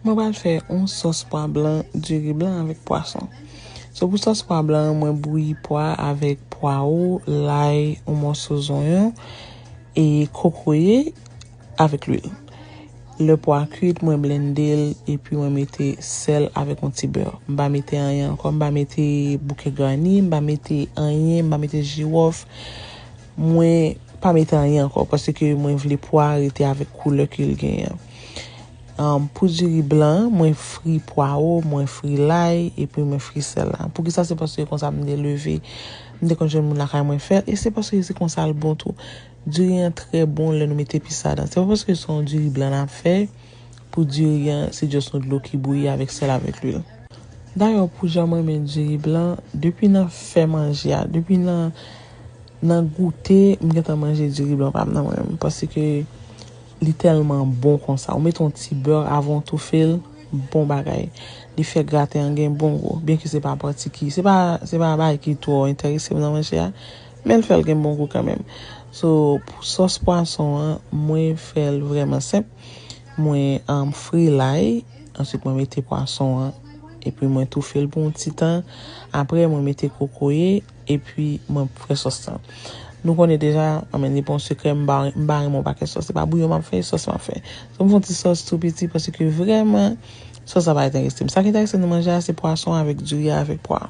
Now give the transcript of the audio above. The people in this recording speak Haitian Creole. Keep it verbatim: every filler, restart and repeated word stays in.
Mwen pral fè yon sòs pwa blan, diri blan avèk pwason. So pou sòs pwa blan an, mwen bouyi pwa avèk pwawo, lay, yon mòso zonyon e kokoye avèk lwil. Lè pwa kwit, mwen blende l epi mwen mete sèl avèk yon ti bè. M pa mete anyen ankò, m pa mete bouke granni, m pa mete anyen, m pa mete jiwòf. Mwen pa mete anyen ankò paske mwen vle pwa rete avèk koulè ke l genyen an. Um, pou diri blan, mwen fri pwawo, mwen fri lay, epi mwen fri sèl la. Poukisa? Se paske konsa m te leve, m te konn jwenn moun lakay mwen fè l, e se paske se konsa l bon tou. Diri an trè bon lè nou mete epis ladan. Se pa paske se yon diri blan n ap fè, pou diri an, se just yon dlo ki bouyi avèk sèl avèk lwil. Dayè, pou jan mwen renmen diri blan, depi nan fè manje a, depi nan, nan goute, m gentan manje diri blan pa m nan mwen menm, paske li tèlman bon konsa. Ou mete yon ti bè avan w toufe l, bon bagay. Li fè graten an gen bon gou, byenke se pa pati ki, se pa, se pa bagay ki twò enterese m nan manje a, men l fè l gen bon gou kanmenm. So, pou sòs pwason an, mwen fè l vrèman senp. Mwen, um, fri lay, answit mwen mete pwason an, epi mwen toufe l pou yon ti tan. Apre, mwen mete kokoye, epi mwen fè sòs lan. Nou konnen deja, anben, li pa yon sekrè, m pa, m pa renmen yon pakèt sòs. Se pa bouyon m ap fè, e sòs m ap fè. So, m fè yon ti sòs tou piti, paske vrèman, sòs la pa enterese m. Sa ki enterese m nan manje a, se pwason avèk diri a, avèk pwa.